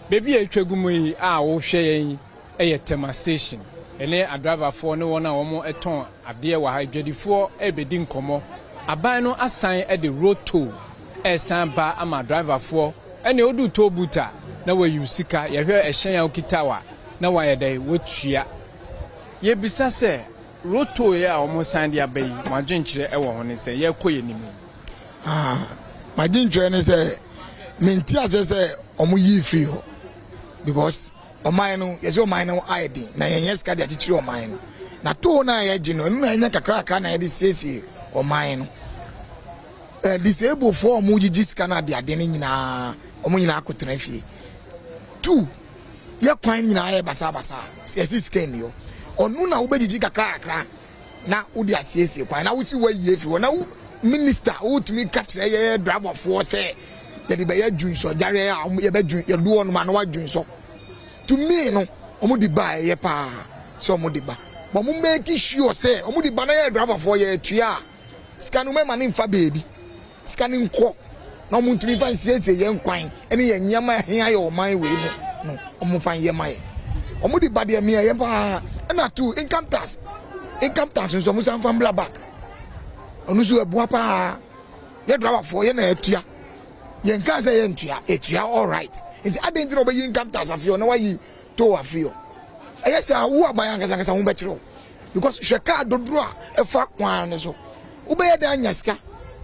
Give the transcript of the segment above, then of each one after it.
Baabi a ɛtwa gu mu yi a wohwɛ yɛn yi yɛ Tema Station. Ɛne adriverfoɔ ne wɔn a wɔtɔn adeɛ wɔ ha, adwadifoɔ rebɛdi nkɔmmɔ. Aban no asan de road toll resan ba ama adriverfoɔ. Ɛnneɛ woduru toll booth a, na wayi wo sika. Yɛhwɛ ɛhyɛn a wokita a, na wayɛ dɛn? Watua. Yɛbisa sɛ, road toll yi a wɔsan de aba yi, mo adwenkyerɛ wɔ ho ne sɛn? Yɛrekɔ yɛn anim yi. Ah, m'adwenkyerɛ ne sɛ mente aseɛ sɛ wɔn yii firi hɔ because ɔman no yɛsɛ ɔman no ayɛ den na yɛnyɛ sika de akyekyere ɔman no na toll no a yɛgye no ɛno na yɛnya kakrakra na yɛde siesie ɔman no eh, disablefoɔ a wɔgyegye sika no adeade no nyinaa wɔn nyinaa akɔtena fie two yɛ kwan nyinaa yɛ basabasa yɛsi sika nni hɔ ɔno na wobɛgyegye kakrakra na wode asiesie kwan na wosi woayi afi hɔ na wo minister wotumi ka kyerɛ yɛ driverfoɔ sɛ yɛde bɛyɛ dwunsɔ gyareɛ a yɛbɛdwun yɛdu hɔ nom a na wadwunsɔ to me no wɔn de ba ɛyɛ paa sɛ wɔn de ba but wɔn make sure sɛ wɔn de ba na yɛ driverfoɔ yɛ atua a sika no mɛma ne nfa beebi sika no nkɔ na wɔn ntumi nfa nsiesie yɛn kwan ne yɛn nneɛma a ɛhia yɛ ɔman wei mu no wɔn nfa nyɛ ma yɛn wɔn de ba deɛ mmea yɛn paa ɛna to income tax income tax nso wɔn san fa mbla back ɔno nso ɛboa paa yɛ driverfoɔ yɛn na ɛtua yɛn kaa sɛ yɛn ntua ɛtua all right nti adan nti na wɔbɛyi income tax afei na wayi toll afei ɛyɛ sɛ awo aban ankasa ankasa ho bɛkyerɛw. Because hwɛ kaa dodoɔ a ɛfa kwan no so, wobɛyɛ dɛn anya sika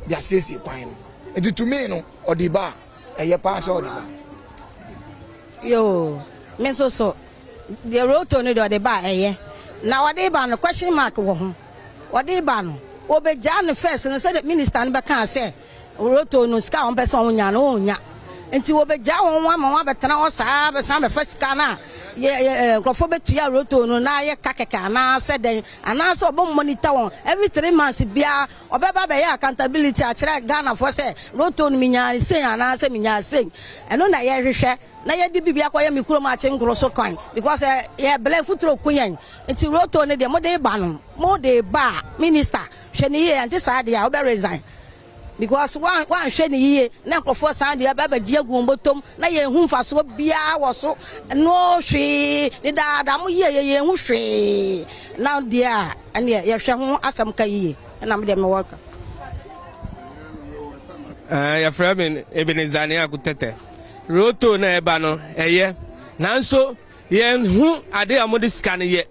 de asiesie kwan no? Nti to me no, ɔde ba a, ɛyɛ paa sɛ ɔde ba. Yoo, me nso so, deɛ roto no deɛ ɔde ba a ɛyɛ. Na ɔde ba no question mark wɔ ho. Ɔde ba no, ɔbɛgyaa no first no sɛdeɛ minister no bɛkaa sɛ Roto no sika a wɔpɛ sɛ wɔnya no wɔnnya nti wɔbɛgyaa wɔn ama wɔn abɛtena hɔ saa bɛsan bɛfa sika no a yɛ yɛ nkurɔfoɔ bɛtua roto no na ayɛ ka kɛkɛ anaasɛ dɛn anaasɛ ɔbɛ monitor wɔn every 3 months biara ɔbɛba bɛyɛ accountability akyerɛ Ghanafoɔ sɛ roto no menyaa sei anaasɛ menyaa sei. Ɛno na yɛhwehwɛ na yɛde biribi akɔyɛ me kurom akye nkoro so kwan because yɛ blɛ futuro ku yɛn. Nti roto no deɛ mode ba no, mode ba a, minister hwɛ ne yie, ɛnte saa deɛ a wobɛ resign because wanhwɛ ne yie na nkurɔfoɔ san deɛ bɛbɛgye agu wɔn bɔtɔm na yɛnhu mfasoɔ biara wɔ so no hwee dedaada mo yie yɛ yɛnhu hwee na deɛ a ɛneɛ yɛhwɛ ho asɛm ka yie ɛna me deɛ mewɔ ka. Yɛfrɛ me Ebenezer ne Akutɛtɛ. Roto na ɛba no ɛyɛ, nanso yɛnhu ade a wɔde sika no yɛ.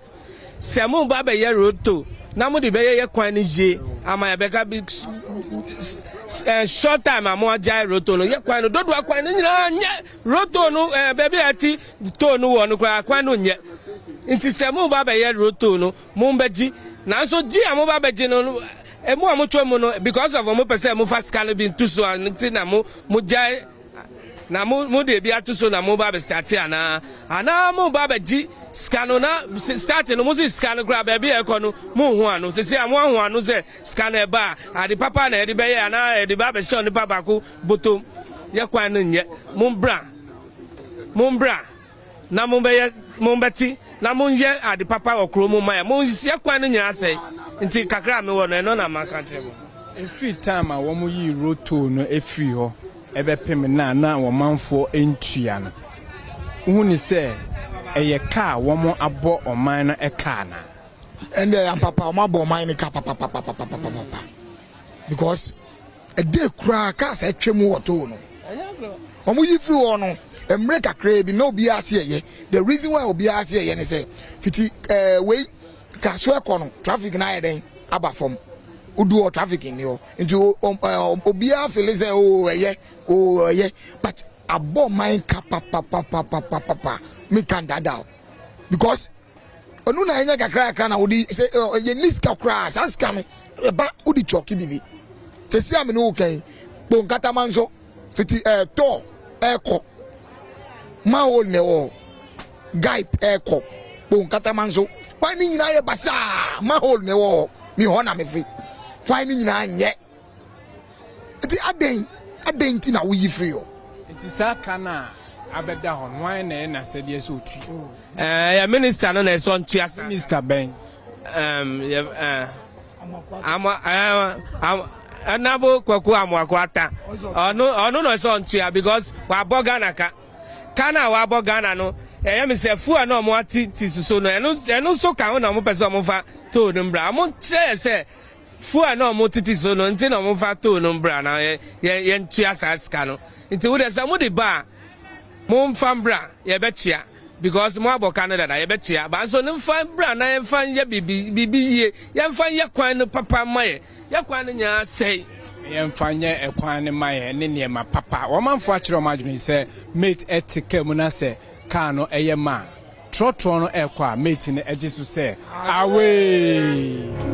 Sɛ mo ba bɛyɛ roto na mo de bɛyɛ yɛ kwan no yie ama yɛbɛka bi short time a mo agyae roto no yɛ kwan no dodoɔ kwan no nyinaa nyɛ roto no baabi a ɛte toll no wɔ no koraa kwan no nyɛ. Nti sɛ mo ba bɛyɛ roto no mo bɛgye, nanso gye a mo ba bɛgye no emu a motwa mu no because of mo pɛ sɛ mofa sika no bi nto so a nti na mo gyae na mo de ebi ato so na mo ba bɛ start anaa mo ba bɛgye sika no na start no mo si sika no koraa baabi a ɛkɔ no mo ho ano sisi a mo aho ano sɛ sika no ɛba a ade papa na yɛde bɛyɛ anaa yɛde ba bɛhyɛ onipa baako bɔtɔm. Yɛ kwan no nyɛ. Mo mbra, mo mbra na mo bɛyɛ, mo bɛte na mo nyɛ ade papa wɔ kuro mu ma yɛ. Mo yɛ kwan no nyinaa sɛe nti kakra a mewɔ no ɛno na maka kyerɛ mo. Ɛfiri time a wɔn yii road toll no firi hɔ ɛbɛpem na na wɔn manfoɔ ntua no, wohu ne sɛ ɛyɛ ka a wɔn abɔ ɔman no ka anaa? Ɛnde ampapa wɔn abɔ ɔman no ka papapapapapapa because ɛde koraa cars atwa mu wɔ toll no wɔn yi firi hɔ no mmerɛ kakraa bi na obiara se ɛyɛ. The reason why obiara se ɛyɛ ne sɛ fiti wei kaso ɛkɔ no traffic na ayɛ dɛn aba fam, wodu hɔ traffic nni hɔ nti obiara feel sɛ o ɛyɛ, o ɛyɛ, but abɔ ɔman ka papapapapapa. Mi kan dada o because ɔno na ɛnyɛ kakra kakra na wode sɛ yɛ ni sika koraa saa sika no ɛba wode kyɔki bibi sɛ si amene wo kɛn kpo nkatama nso fiti tɔ ɛkɔ manhole na ɛwɔ guy ɛkɔ kpo nkatama nso kwan ne nyinaa yɛ basaa, manhole na ɛwɔ hɔ. Mi hɔ na mefiri, kwan ne nyinaa nyɛ nti adan nti na woyi firi hɔ. Nti saa ka no a abɛda hɔ no, hwan na ɛyɛ n'asɛdeɛ sɛ ɔtua? Yɛ minister no na ɛsɛ ɔntua sa. Minister bɛn? Yɛ ama ɛɛ ɛnabo Kwaku Amoako Ata, ɔno na ɛsɛ ɔntua because wabɔ Ghana ka. Ka no a wɔabɔ Ghana no, ɛyɛ me sɛ fuel na wɔn ate ti so no, ɛno ɛno nso ka ho na wɔn pɛ sɛ wɔn fa toll no mbra. Wɔn kyerɛ yɛ sɛ fuel na wɔn tete so no nti na wɔn fa toll no mbra na yɛ yɛ yɛntua saa sika no. Nti wo deɛ sɛ mo de ba a, mo nfa mbra yɛbɛtua because mo abɔ ka no dada yɛbɛtua. Ba nso no nfa mbra na yɛnfa nyɛ biribi biribi yie, yɛnfa nyɛ kwan no papa mma yɛ. Yɛ kwan no nyinaa sɛe. Yɛmfa nyɛ ɛkwan no ma yɛn ne nneɛma papa. Wɔn manfoɔ akyerɛ wɔn adwene sɛ mate te kaa mu na sɛ kaa no yɛ ma a, trɔtrɔ no rekɔ a mate no gye so sɛ away.